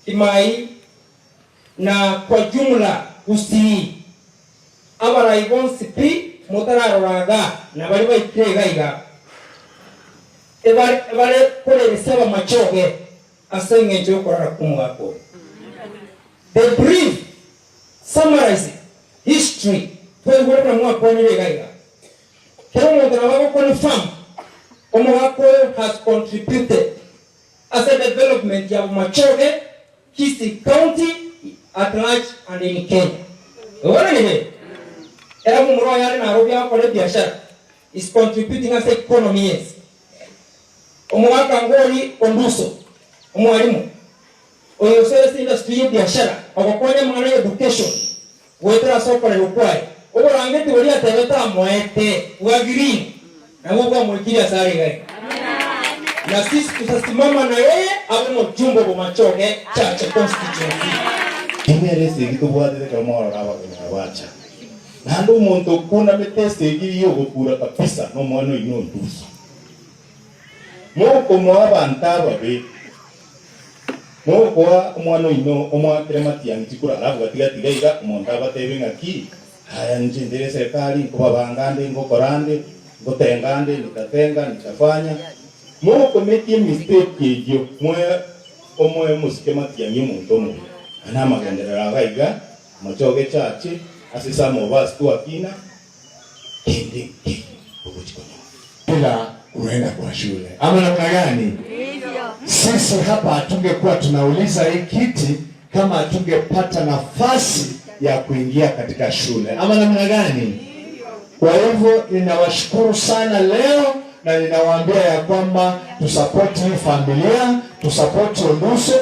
Kimai na kwa jumla Gusii, abarai bonsi pi motararora iga na baria baikire iga iga, ebare bare koreresia abamachoge ase engencho y'okorara kw'omogaka oyo. The brief summarizing history twaigure buna mwakwanire iga iga. Kera omonto nabo agoconfirm omogaka oyo has contributed ase development ya Bomachoge, Kisii County at large and in Kenya. Bono nibe era momura oye are Nairobi agokora ebiashara is contributing ase economy yense. Omogaka Ngori Onduso, omwalimu, oyo osoire ase industry ye ebiashara ogokonya amang'ana ya education goetera ase okorerwa kwaye. Oborangeti boria atebete amoete bwa green nabwo bwamoikirie ase are iga iga. Na sisi tutasimama na yeye abe mojumbe Bomachoge Chache constituency. Inere esegi tobwatete ekero mwarora abageni aba bacha. Naende omonto okunamete esegi eyio ogokura kabisa nomwana oino Onduso. Mokomoa abanto ababe, mokoa omwana oino omoakere matiang'i chikura alafu gatiga-tiga iga omonto abatebie ng'aki, Aya inche ndire eserekari, nkobabanga nde, ngokora nde, ngotenga nde, nitatenga, nitafanya. Mokomekia emistake eyio, moe omoe omosike matiang'i omonto omobe. Aya namagenderero iga iga, amachoge chache, ase some of us twakina, kende nkeiyo togochi konyora. Bila kuenda kwa shule ama namna gani? Sisi hapa hatungekuwa tunauliza hii kiti kama hatungepata nafasi ya kuingia katika shule ama namna gani? Kwa hivyo ninawashukuru sana leo na ninawaambia ya kwamba tusapoti hii familia, tusapoti Onduso.